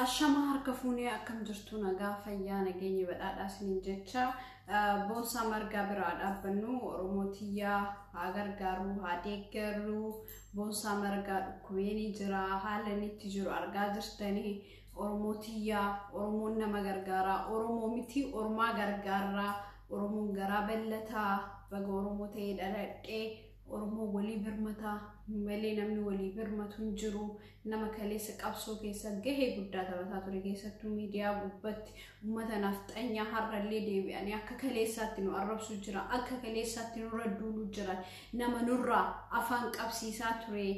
Ashama harka fuunee, akkam jirtu? Nagaa, fayyaa, nageenya badhaadhaa isiniin jecha. Boonsaa Margaa biraa dhaabbannu, Oromoo tiyyaa haa gargaaru, haa deeggarru. Boonsaa Margaa dhukkubee ni jira, haala inni itti jiru argaa jirtanii. Oromoo tiyyaa, Oromoon nama gargaaraa, Oromoo miti Oromaa gargaarraa, Oromoon garaa bal'ataa. Baga Oromoo ta'ee dhaladhee. Oromoo walii birmataa malee namni walii birmatu hin jiru. Nama kaleessa qabsoo keessa gahee guddaa taphataa ture, keessattuu miidiyaa gubbatti, uummata nafxanyaa har'allee deebi'anii akka kaleessaatti nu arrabsuu jira, akka kaleessaatti nurra duuluu jira, nama nurraa afaan qabsiisaa ture.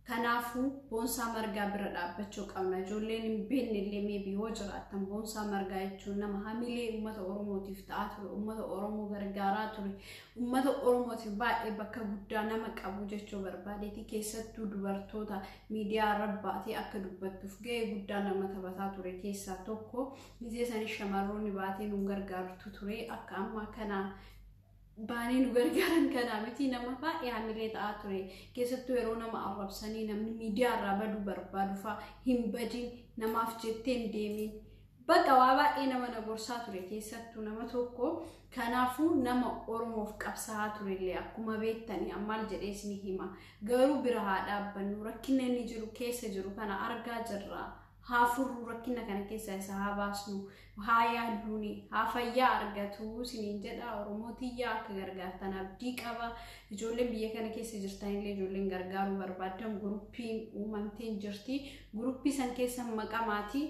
Kanaafuu Boonsaa Margaa bira dhaabbachuu qabna. Ijoolleen hin beekne illee maybe yoo jiraattan, Boonsaa Margaa jechuun nama hamilee uummata Oromootiif ta'aa ture, uummata Oromoo gargaaraa ture, uummata Oromootiif baay'ee bakka guddaa nama qabu jechuu barbaadeeti. Keessattuu dubartoota miidiyaa irra baatee akka dubbattuuf gahee guddaa nama taphataa ture keessaa tokko. Gizee sanis shamarroonni baatee nu gargaartu ture. Akka ammaa kana baanee nu gargaaran kanaa miti, nama baay'ee hamilee ta'aa ture. Keessattuu yeroo nama arrabsanii namni miidiyaa irraa baduu barbaadu fa'a, hin badin, namaaf jettee hin deemin. Bakka waa baay'ee nama na gorsaa ture keessattuu nama tokko. Kanaafuu nama Oromoof qabsaa'aa turellee akkuma beektanii ammaal jedhee isin hima. Garuu bira haa dhaabbannu, rakkina inni jiru keessa jiru kana argaa jirra. Haa furru, rakkina kana keessaa isa haa baasnu, haa yaalluuni, haa fayyaa argatu isiniin jedha. Oromoo tiyyaa, akka gargaartan abdii qaba. Ijoolleen biyya kana keessa jirtanillee, ijoolleen gargaaruu barbaaddan, guruppiin uumamteen jirti. Guruppii san keessa maqamaatii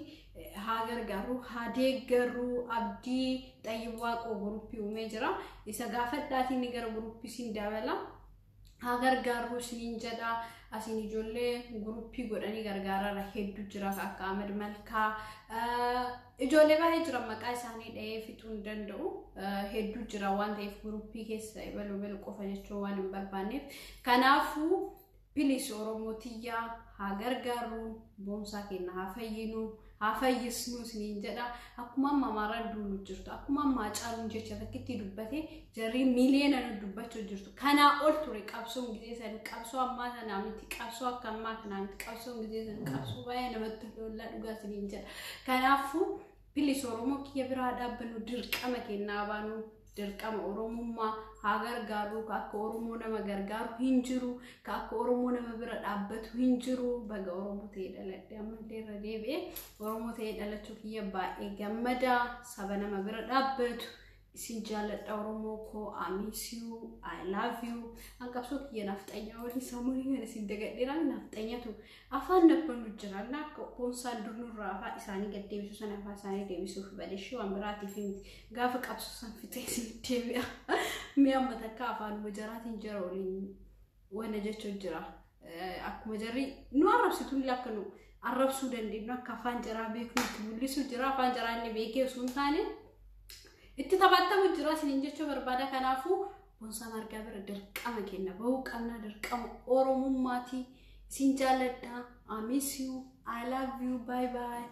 haa gargaaru, haa deeggarru. Abdii Xayyib Waaqoo guruppii uumee jira. Isa gaafadhaatiin ni gara guruppii siin dabala. Haa gargaarru isiniin jedha. Asiin ijoollee guruppii godhanii gargaarara hedduu jira, akka Ahmad Malkaa, ijoollee baay'ee jira, maqaa isaanii dhahee fixuu hin danda'u. Hedduu jira waan ta'eef guruppii keessa ebaluu ebaluu qofa jechuun waan hin barbaanneef. Kanaafuu please, Oromoo tiyyaa, haa gargaarru, Boonsaa keenya haa fayyinu, haa fayyisnu isiniin jedha. Akkuma amma Amaaraan duulu jirtu, akkuma amma Hacaaluun jecha takkitti dubbate jarri miiliyoona nu dubbachuu jirtu. Kanaa ol ture qabsoon gizee sanii, qabsoo ammaa sanaa miti, qabsoo akka ammaa kanaa miti, qabsoon gizee sanii qabsoo baay'ee namatti tola, dhugaa isiniin jedha. Kanaafuu please, Oromoo kiyya, biraa dhaabbannu, dirqama kennaa baanu, dirqama Oromummaa haa gargaaru. Ka akka Oromoo nama gargaaru hin jiru, ka akka Oromoo nama bira dhaabbatu hin jiru. Baga Oromoo ta'ee dhaladhe. Ammallee irra deebi'ee Oromoo ta'ee dhalachuu kiyya baay'ee gammada. Saba nama bira dhaabbatu. Isin jaalladha, Oromoo koo. I miss you, I love you. An qabsoo kiyya nafxanyaa waliin sammuu kan isin dagadheera. Nafxanyatu afaan nabbanu jira. Akka Boonsaan durnurraa afaan isaanii gad deebisu sana afaan isaanii deebisuuf badeshee waan biraatiif miti. Gaafa qabsoo san fixee isin deebi'a. Mi'a amma takka afaanuma jaraatiin jara waliin wana jechuun jira. Akkuma jarri nu arrabsitu illee akka nu arrabsuu dandeenyu, akka afaan jaraa beeknu itti mul'isu jira. Afaan jaraa illee beekee osoo hin taane itti taphattamu jira isiniin jechuu barbaada. Kanaafuu Boonsaa Margaa bira dirqama kenna bahuu qabna, dirqama Oromummaatii. Isin jaalladha. I miss you. I love you. Bye bye.